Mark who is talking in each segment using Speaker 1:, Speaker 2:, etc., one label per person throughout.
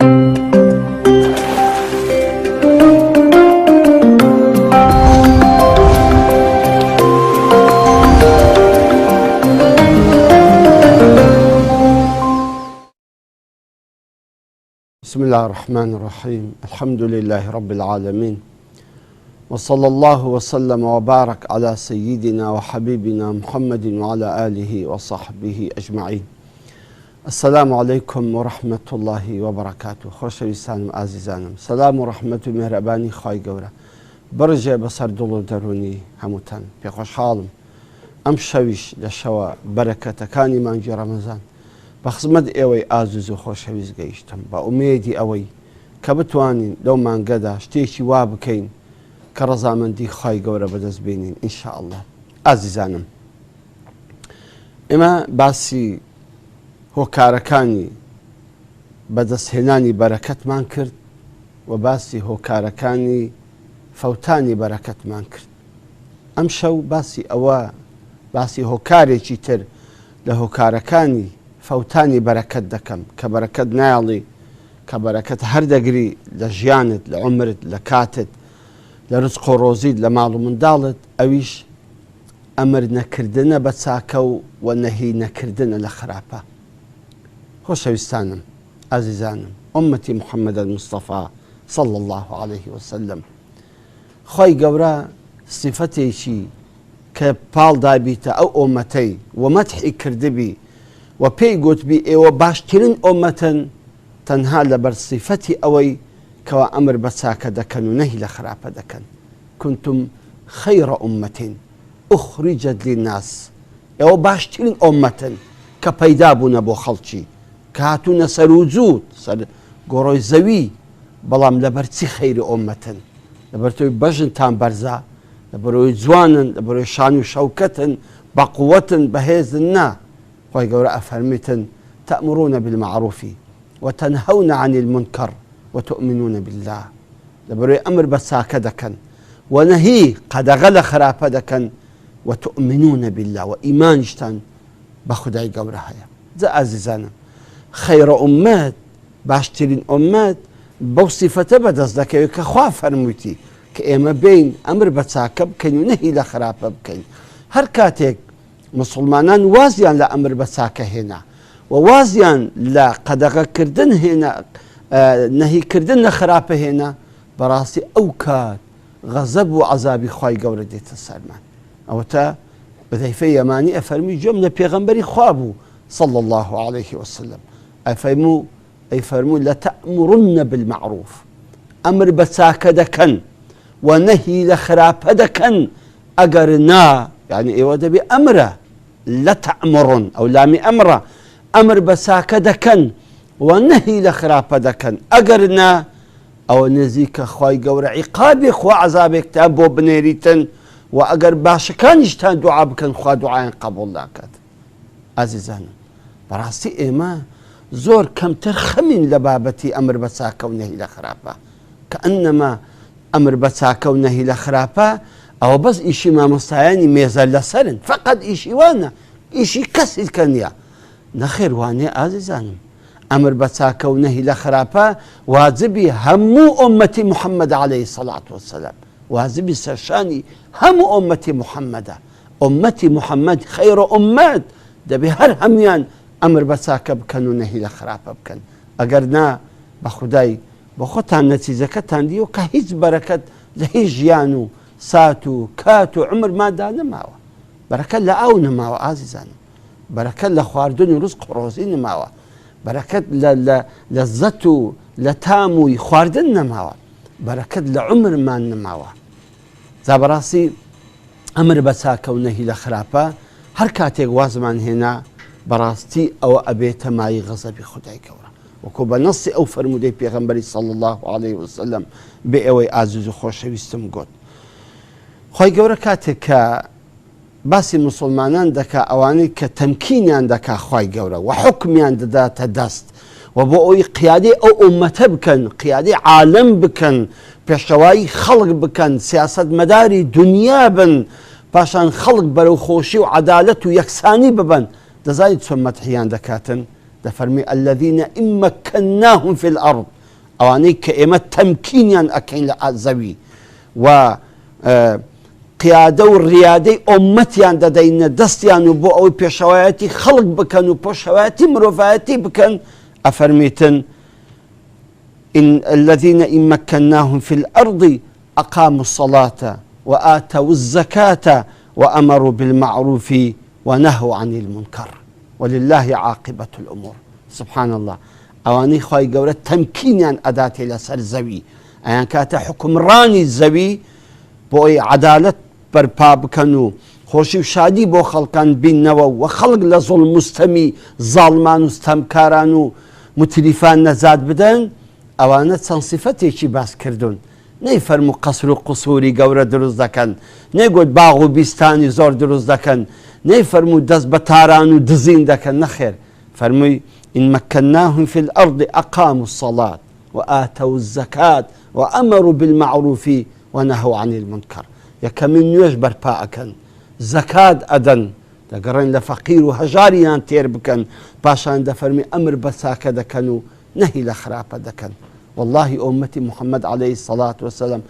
Speaker 1: بسم الله الرحمن الرحيم الحمد لله رب العالمين وصلى الله وسلم وبارك على سيدنا وحبيبنا محمد وعلى آله وصحبه أجمعين السلام علیکم و رحمة اللە و بەرەکاتو خۆشەویستانم ئازیزانم سەلام و ڕەحمەت و میهرەبانی خوای گەورە بڕژێ بەسەر دڵ و دەرونی هەمووتان پێخۆشحاڵم ئەم شەویش لە شەوە بەرەکەتەکانی مانگی ڕەمەزان بە خزمەت ئێوەی ئازیز و خۆشەویست گەیشتم بە ئومێدی ئەوەی کە بتوانین لەو مانگەدا شتێکی وا بکەین کە ڕەزامەندی خوای گەورە بەدەست بێنین ان شاء اللە ئازیزانم ئێمە باسی هۆکارەکانی بەدەستهێنانی بەرەکەتمان کرد و باسی هۆکارەکانی فەوتانی بەرەکەتمان کرد. ئەمشەو باسی ئەوە باسی هۆکارێکی تر لە هۆکارەکانی فەوتانی بەرەکەت دەکەم کە بەرەکەت نایەڵی کە بەرەکەت هەر دەگری لە ژیانت لە عومرت لە کاتت لە رزق و ڕۆزیت لە ماڵ و منداڵت ئەویش ئەمر نەکردنە بە چاکە و وە نەهی نەکردنە لە خراپە خۆشەویستانم ئازیزانم ئوممەتی محمد المصطفی صلی اللە علیه وسلم خوای گەورە سیفەتێکی کە پاڵ دابیتە ئەو ئۆمەتەی و مەدحی کردبی و پێی گوتبی ئێوە باشترین ئۆمەتن تەنها لەبەر سیفەتی ئەوەی کەوا ئەمر بە چاکە دەکەن و نەهی لە خراپە دەکەن کنتم خیر امە اخرجت للناس ئێوە باشترین ئۆمەتن کە پەیدا بوونە بۆ خەڵکی کە هاتوونە سەر وجود سەر گۆڕۆی زەوی بەڵام لەبەر چی خەیری ئۆمەتن لەبەر تۆی بەژنتان بەرزە لەبەرەوەی جوانن لەبەرەوەی شان و شەوکەتن بەقوەتن بەهێزن نا خوای گەورە ئەفەرمیتن تأمرون بالمعروف وتنهون عن المنکر وتؤمنون باللە لەبەرەوەی ئەمر بە چاکە دەکەن و نەهی قەدەغە لە خراپە دەکەن وتؤمنون باللە و ئیمانیشتان بە خودای گەورە هەیە جا ئازیزانم خەیرە ئومەت باشترین ئومەت بەو سیفەتە بەدەست دەکەوێت کە خوا فەرموویتی کە ئێمە بێین ئەمر بە چاکە بکەین و نەهی لە خراپە بکەین هەر کاتێک موسڵمانان وازیان لە ئەمر بە چاکە هێنا و وازیان لە قەدەغەکردن هێنا نەهیکردن لە خراپە هێنا بەڕاستی ئەو کات غەزەب و عەزابی خوای گەورە دێتە سەرمان ئەوەتا حذیفە یەمانی ئەفەرمی گوێم لە پێغەمبەری خوا بوو صلی الله علیه وسلم ئەفەرموو ئەی فەرموو لتأمرن بالمعروف ئەمر بە چاکە دەکەن و نەهی لە خراپە دەکەن ئەگەر نا یعنی ئێوە دەبێ ئەمرە لتأمرن ئەو لامی ئەمرە ئەمر بە چاکە دەکەن و نەهی لە خراپە دەکەن ئەگەر نا ئەوە نزیکە خوای گەورە عیقابی خوا عەزابێکتان بۆ بنێریتن و ئەگەر باشەکانیشتان دوعا بکەن خوا دوعایان قبوڵ ناکات ئازیزانم بەڕاستی ئێمە زۆر کەمتر خەمین لە بابەتی ئەمر بە چاکە و نەهی لە خراپە کە ئەنەما ئەمر بە چاکە و نەهی لە خراپە ئەوە بەس ئیشی مامۆستایانی مێزە لەسەرن فقط ئیشی وانە ئیشی کەسی کە نییە نەخێر وانیە ئازیزانم ئەمر بە چاکە و نەهی لە خراپە واجبی هەموو ئۆمەتی محمد علیە سەڵات وسلام واجبی سەرشانی هەموو ئۆمەتی محمدە ئۆمەتی محمد خیر ئومەت دەبێ هەر هەمویان ئەمر بە چاکە بکەن و نەهی لە خراپە بکەن ئەگەر نا بە خودای بۆ خۆتان نەتیجەکەتان دیوە کە هیچ بەرەکەت لە هیچ ژیان و سات و کات و عومرماندا نەماوە بەرەکەت لە ئاو نەماوە ئازیزانم بەرەکەت لە خواردن و ڕزق و ڕۆزی نەماوە بەرەکەت لە لە لەزەت و لە تام و خواردن نەماوە بەرەکەت لە عومرمان نەماوە جا بەڕاستی ئەمر بە چاکە و نەهی لە خراپە هەر کاتێک وازمان هێنا بەڕاستی ئەوە ئەبێتە مایەی غەزەبی خودای گەورە وەکو بە نەسی ئەو فەرموودەی پێغەمبەری صلی الله علیه وسلم بێ ئێوەی ئازیز و خۆشەویستم گوت خوای گەورە کاتێک کە باسی موسڵمانان دەکا ئەوانەی کە تەمکینیان دەکا خوای گەورە وە حوکمیان دەداتە دەست و بۆ ئەوی قیادەی ئەو ئومەتە بکەن قیادەی عالەم بکەن پێشەوایی خەڵک بکەن سیاسەت مەداری دنیا بن پاشان خەڵک بەرەو خۆشی و عەدالەت و یەکسانی ببەن دەزانیت چۆن مەدحیان دەکاتن؟ دەفەرمی الذین ان مکناهم فی الارض ئەوانەی کە ئێمە تەمکینیان ئەکەین لە زەوی و قیادە و ڕیادەی ئۆمەتیان دەدەینە دەستیان و بۆ ئەوەی پێشەوایەتی خەڵک بکەن و پۆشەوایەتی مرۆڤایەتی بکەن ئەفەرمیتن إن الذين إن مكناهم في الأرض أقاموا الصلاة وآتوا الزكاة وأمروا بالمعروف ونهوا عن المنكر ولله عاقبة الأمور سبحان اللە ئەوانەی خوای گەورە تەمکینیان ئەداتێ لەسەر زەوی ئەیانکاتە حوکمڕانی زەوی بۆ ئەوەی عەدالەت بەرپا بکەن و خۆشی و شادی بۆ خەڵکان بیننەوە و خەڵک لە زوڵم و ستەمی زاڵمان و ستەمکاران و موتریفان نەجات بدەن ئەوانە چەند سیفەتێکی باس کردوون نەیفەرموو قەسر و قسووری گەورە دروست دەکەن، نەیگوت باغ و بیستانی زۆر دروست دەکەن، نەیفەرموو دەست بە تاران و دزین دەکەن، نەخێر، فەرمووی، ان مکناهم فی الارض اقاموا الصلاة وآتوا الزکاة وامروا بالمعروف ونهوا عن المنکر، یەکەمین نوێژ بەرپا ئەکەن، زەکات ئەدەن، دەگەڕێن لە فەقیر و هەژاریان تێر بکەن، پاشان دەفەرمی ئەمر بە چاکە دەکەن و نەهی لە خراپە دەکەن. وەڵاهی ئۆمەتی محمد علیە الصلوە والسلام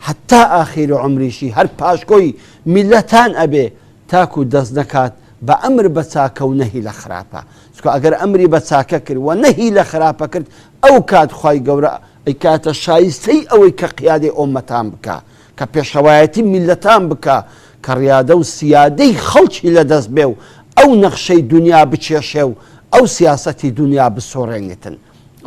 Speaker 1: حتا ئاخیر عومریشی هەر پاشکۆی میللەتان ئەبێ تاکو دەست نەکات بە ئەمر بە چاکە و نەهی لە خراپە چونکە ئەگەر ئەمری بە چاکە کرد و نەهی لە خراپە کرد ئەو کات خوای گەورە ئەیکاتە شایستەی ئەوەی کە قیادەی ئۆمەتان بکا کە پێشەوایەتی میللەتان بکا کە ڕیادە و سیادەی خەڵکی لە دەست بێ و ئەو نەخشەی دونیا بکێشێ و ئەو سیاسەتی دونیا بسوڕێنێتن.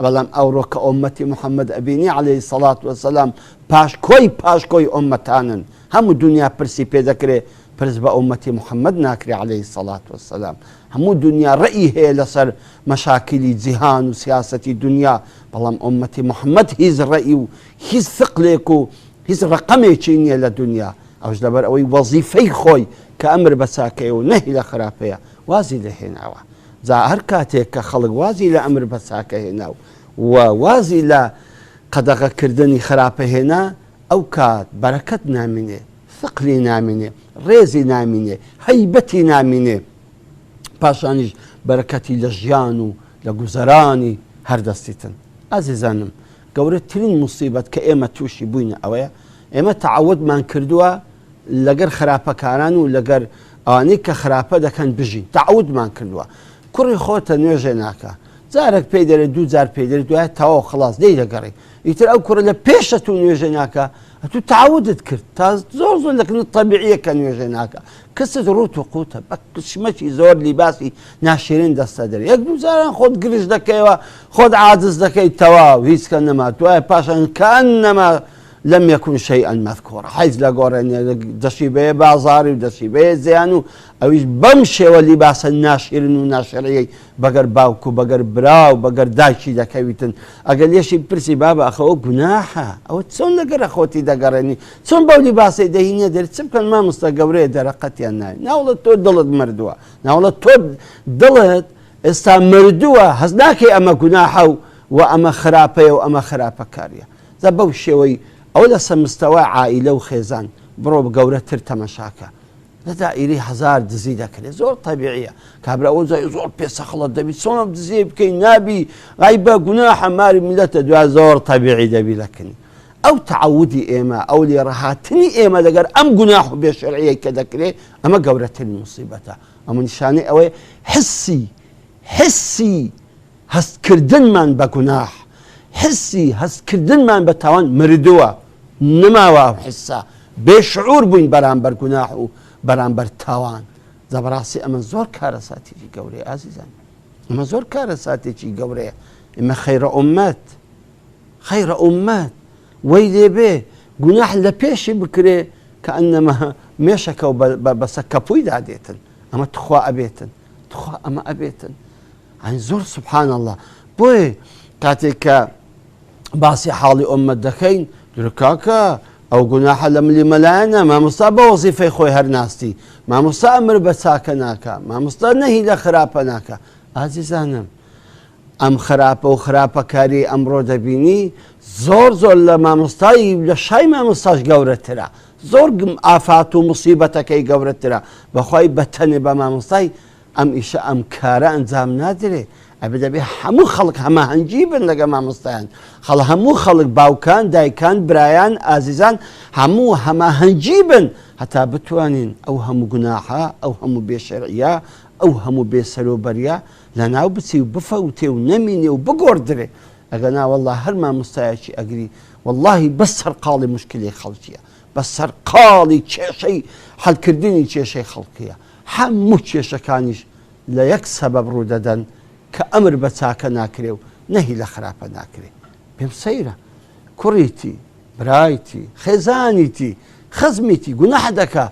Speaker 1: بەڵام ئەوڕۆ کە ئۆممەتی محمد ئەبینی علیە سەڵات وسلام پاشکۆی پاشکۆی ئۆممەتانن هەموو دونیا پرسی پێ دەکرێ پرس بە ئۆممەتی محمد ناکرێ علیە سەڵات وسلام هەموو دونیا ڕئی هەیە لەسەر مەشاکیلی جیهان و سیاسەتی دونیا بەڵام ئۆممەتی محمد هیچ ڕئی و هیچ ثقلێک و هیچ ڕەقەمێکی نییە لە دونیا ئەوش لەبەر ئەوەی وەزیفەی خۆی کە ئەمر بە چاکەیە و نەهی لە خراپەیە وازی لێ هێناوە جا هەر کاتێک کە خەڵک وازی لە ئەمر بە چاکە هێنا و وازی لە قەدەغە کردنی خراپە هێنا ئەو کات بەرەکەت نامینێ، ثقلی نامینێ، ڕێزی نامینێ، هەیبەتی نامینێ، پاشانیش بەرەکەتی لە ژیان و لە گوزەرانی هەر دەستیتن. ئازیزانم گەورەترین موسیبەت کە ئێمە تووشی بووینە ئەوەیە ئێمە تەعەودمان کردووە لەگەر خراپەکاران و لەگەر ئەوانەی کە خراپە دەکەن بژین تەعەودمان کردووە کوڕی خۆتە نوێژێ ناکا جارێک پێی دەرێ دوو جار پێی دەرێ دوای تەواو خلاص لێی دەگەڕێ ئیتر ئەو کوڕە لە پێشە تو نوێژێ ناکا ئەتوو تەعەودت کرد تا زۆر زۆر لەکن تەبیعیە کە نوێژێ ناکا کەست ڕوت و قوتە بە کشمەکی زۆر لیباسی ناشرین دەستە دەرێ یەک دوو جاران خۆت گرژ دەکەیەوە خۆت عاجز دەکەی تەواو هیچ کە نەما دوای پاشان کەئەنەما لم یکن شیئا مذکورا حیز لە گۆڕێ نیە دەستی بەیە بازاری و دەستی بەیە زیان و ئەویش بەم شێوە لیباسە ناشرن و ناشرعیەی بەگەر باوک و بەگەر برا و بەگەر دایکی دەکەویتن ئەگەر لێشی پرسی بابە ئەخە ئەو گوناحە ئەوە چۆن لەگەرە خۆتی دەگەڕێنی چۆن بەو لیباسەی دەهینە دەر چ بکەن مامۆستا گەورەیە دەرەقەتیان ناوی ناوڵە تۆ دڵت مردووە ناوڵە تۆ دڵت ئێستا مردووە هەست ناکەی ئەمە گوناحە و و ئەمە خراپەیە و ئەمە خراپەکاریە جا بەو شێوەی ئەوە لەسە مستەوای عائیلە و خێزان بڕۆ گەورە تر تەمەشاکە لە دائیرەی هەزار دزی دەکرێت زۆر تەبیعیە کابرا ئەوە جای زۆر پێ سەخڵەت دەبی چۆن ئەم دزیە بکەی نابی غایبە گوناحە ماری میلەتە دوا زۆر تەبیعی دەبی لەکنی ئەو تعودی ئێمە ئەو لێڕەهاتنی ئێمە لەگەر ئەم گوناح و بێشەرعیە کە دەکرێت ئەمە گەورەترین مصیبەتە ئەمە نیشانەی ئەوەیە حسی حسی هەستکردنمان بە گوناح، حسی هەستکردنمان بە تاوان مردووە، نەماوە ئەو حسە، بێ شعور بووین بەرامبەر گوناح و بەرامبەر تاوان. جا بەڕاستی ئەمە زۆر کارەساتێکی گەورەیە ئازیزان، ئەمە زۆر کارەساتێکی گەورەیە. ئێمە خەیرە ئوممەت، خەیرە ئوممەت، وەی لێ بێ گوناح لە پێشی بکرێ کە ئەنەما مێشەکە و بەسە کەپوویدا دێتن. ئەمە تخوا ئەبێتن، تخوا ئەمە ئەبێتن. یانی زۆر سبحان اللە بۆیە کاتێک کە باسی حاڵی ئۆمەت دەکەین درو کاکە ئەو گوناحە لە ملی مەلایەنە مامۆستا بە وەزیفەی خۆی هەر ناستی مامۆستا ئەمر بە چاکە ناکە مامۆستا نەهی لە خراپە ناکە ئازیزانم ئەم خراپە و خراپەکاری ئەمڕۆ دەبینی زۆر زۆر لە مامۆستایی لە شای مامۆستاش گەورەترە زۆر ئافات و مصیبەتەکەی گەورەترە بەخوای بەتەنێ بە مامۆستای ئەم ئیشە ئەم کارە ئەنجام نادرێ. ئەبێ دەبێ هەموو خەڵک هەماهەنگی بن لەگە مامۆستایان خەڵ هەموو خەڵک باوکان دایکان برایان ئازیزان هەموو هەماهەنگی بن هەتا بتوانین ئەو هەموو گوناحە ئەو هەموو بێشەرعیە ئەو هەموو بێسەرۆبەریە لەناو بچی و بفەوتێ و نەمینێ و بگۆڕدرێ ئەگەنا واللە هەر مامۆستایەکی ئەگری واللهی بەس سەرقاڵی مشکلی خەڵکیە بە سەرقاڵی کێشەی حەلکردنی کێشەی خەڵکیە هەموو کێشەکانیش لە یەک سەبەب ڕوودەدەن کە ئەمر بە چاکە ناکرێ و نەهی لە خراپە ناکرێ. پێم سەیرە کوڕیتی، برایتی، خێزانیتی، خزمیتی گوناح دەکا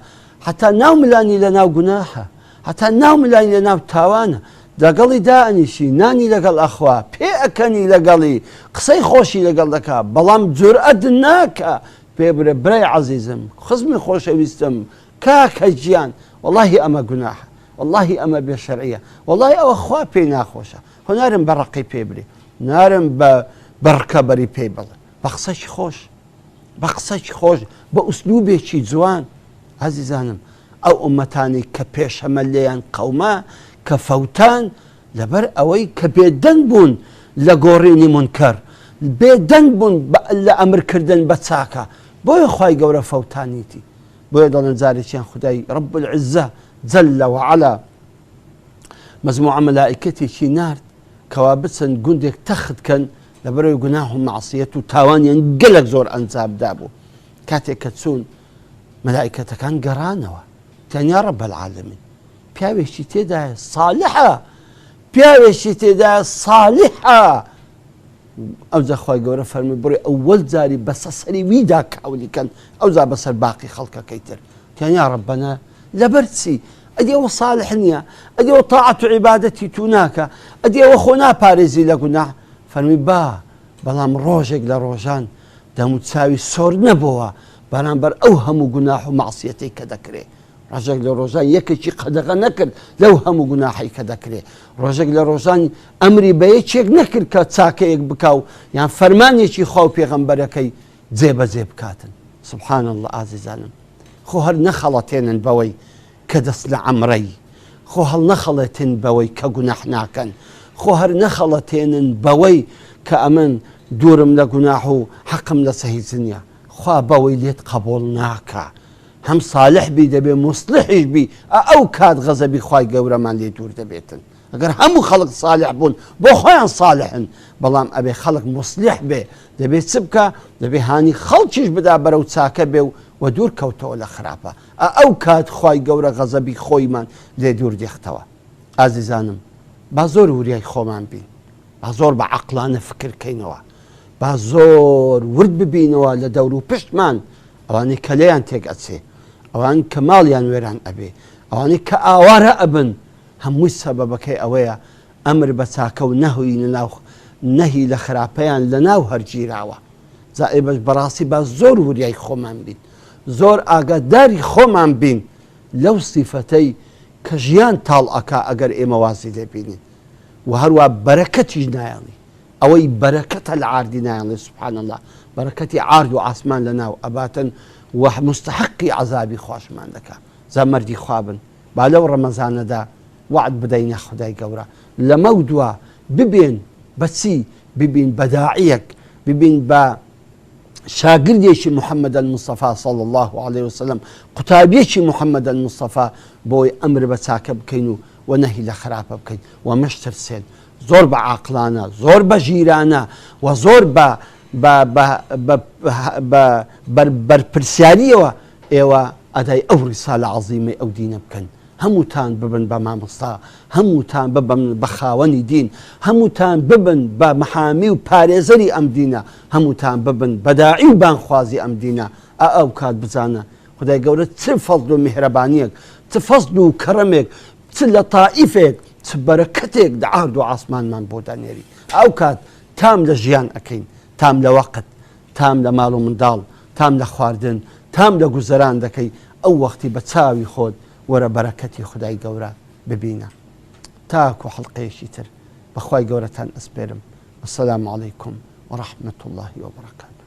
Speaker 1: هەتا ناو ملانی لە ناو گوناحە، هەتا ناو ملانی لە ناو تاوانە، لەگەڵی دائەنیشی، نانی لەگەڵ ئەخوا، پێ ئەکەنی لەگەڵی، قسەی خۆشی لەگەڵ دەکا، بەڵام جورئەت ناکا پێ برێ برای عەزیزم، خزمی خۆشەویستم، کاکە گیان وەڵاهی ئەمە گوناحە وەڵاهی ئەمە بێ شەرعیە وەڵاهی ئەوە خوا پێی ناخۆشە خۆ نارم بە ڕقی پێ برێ نارم بە بە ڕکەبەری پێی بڵێ بە قسەکی خۆش بە قسەکی خۆش بە ئوسلوبێکی جوان ئازیزانم ئەو ئومەتانی کە پێشەمە لێیان قەوما کە فەوتان لەبەر ئەوەی کە بێدەنگ بوون لە گۆڕینی منکەر بێدەنگ بوون لە ئەمرکردن بە چاکە بۆیە خوای گەورە فەوتانیتی بۆیە دەڵێن جارێکیان خودای رب العزە جل وعلا مەجموعە مەلائکەتێکی نارد کەوا بچن گوندێک تەخت کەن لەبەرەوەی گوناه و مەعسیەت و تاوانیان گەلک زۆر ئەنجام دابوو کاتێک کە چوون مەلائکەتەکان گەڕانەوە تەنیا رب العالمین پیاوێکی تێدایە صالحە پیاوێکی تێدایە صالحە ئەوجا خوای گەورە فەرمووی بڕی ئەوەل جاری بەسە سەری ویدا کاولی کەن ئەوجا بەسەر باقی خەڵکەکەی تر تیان یا ڕەبەنا لەبەر چی ئەدی ئەوە صالح نییە ئەدی ئەوە تاعەت و عیبادەتی تو ناکە ئەدی ئەوە خۆ ناپارێزی لە گوناح فەرمی با بەڵام ڕۆژێک لە ڕۆژان دەموچاوی سۆر نەبۆوە بەرامبەر ئەو هەموو گوناح و مەعسیەتەی کە دەکرێ ڕۆژێک لە ڕۆژان یەکێکی قەدەغە نەکرد لەو هەموو گوناحەی کە دەکرێ ڕۆژێک لە ڕۆژان ئەمری بە یەکێک نەکرد کە چاکەیەک بکا و یان فەرمانێکی خوا و پێغەمبەرەکەی جێبەجێ بکاتن سبحان اللە ئازیزانم خۆ هەر نەخەڵەتێنن بەوەی کە دەست لە عەمرەی خۆ هەڵنەخەڵێتن بەوەی کە گوناح ناکەن خۆ هەر نەخەڵەتێنن بەوەی کە ئەمن دوورم لە گوناح و حەقم لەسە هیچ نییە خوا بەوەی لێت قەبوڵ ناکا هەم سالح بی دەبێ موسلحیش بی ئە ئەو کات غەزەبی خوای گەورەمان لێ دوور دەبێتن ئەگەر هەموو خەڵک سالح بوون بۆ خۆیان سالحن بەڵام ئەبێ خەڵک موسلح بێ دەبێ چ بکا دەبێ هانی خەڵکیش بدا بەرەو چاکە بێ و وە دوور کەوتەوە لە خراپە ئە ئەو کات خوای گەورە غەزەبی خۆیمان لێ دوور دێختەوە ئازیزانم با زۆر وریای خۆمان بین با زۆر بە عەقڵانە فکر کەینەوە با زۆر ورد ببینەوە لە دەور و پشتمان ئەوانەی کە لێیان تێک ئەچێ، ئەوان کە ماڵیان وێران ئەبێ، ئەوانەی کە ئاوارە ئەبن، هەمووی سەبەبەکەی ئەوەیە ئەمر بە چاکە و نەهی لە ناو نەهی لە خراپەیان لە ناو هەرگیراوە. جا ئێمەش بەڕاستی با زۆر وریای خۆمان بین، زۆر ئاگاداری خۆمان بین لەو سیفەتەی کە ژیان تاڵ ئەکا ئەگەر ئێمە وازی لێ بینین و هەروا بەرەکەتیش نایەڵی. ئەوەی بەرەکەتە لە عاردی نایەڵێ سبحان اللە بەرەکەتی عارد و عاسمان لە ناو ئەباتن و مستحقی عەزابی خواشمان دەکا جا مەردی خوا بن با لەو ڕەمەزانەدا وەعد بدەینە خودای گەورە لەمەو دوا ببێن بەچی ببین بە داعیەک ببین بە شاگردێکی محمد المصطفى صلى الله عليه وسلم قوتابیەکی محمد المصطفى بۆی ئەمر بە چاکە بکەین و و نەهی لە خراپە بکەین و مەشترسێن زۆر بە عاقڵانە، زۆر بە ژیرانە و زۆر بە بە بە بە بە بەر بەرپرسیارییەوە ئێوە ئەدای ئەو ڕیسالە عەزیمەی ئەو دینە بکەن. هەمووتان ببن بە مامۆستا، هەمووتان ببن بە خاوەنی دین، هەمووتان ببن بە محامی و پارێزەری ئەم دینە، هەمووتان ببن بە داعی و بانگخوازی ئەم دینە. ئا ئەو کات بزانە خودای گەورە چ فەزڵ و میهرەبانییەک، چ فەزڵ و کەڕەمێک، چ لەتائیفێک چ بەرەکەتێک لە عەرد و عاسمانمان بۆ دەنێری ئەو کات تام لە ژیان ئەکەین تام لە وەقت تام لە ماڵ و منداڵ تام لە خواردن تام لە گوزەران دەکەی ئەو وەختی بە چاوی خۆت وەرە بەرەکەتی خودای گەورە ببینە تاکو حەڵقەیەکی تر بەخوای گەورەتان ئەسپێرم والسلام علیکم ورحمة اللە وبرکاته.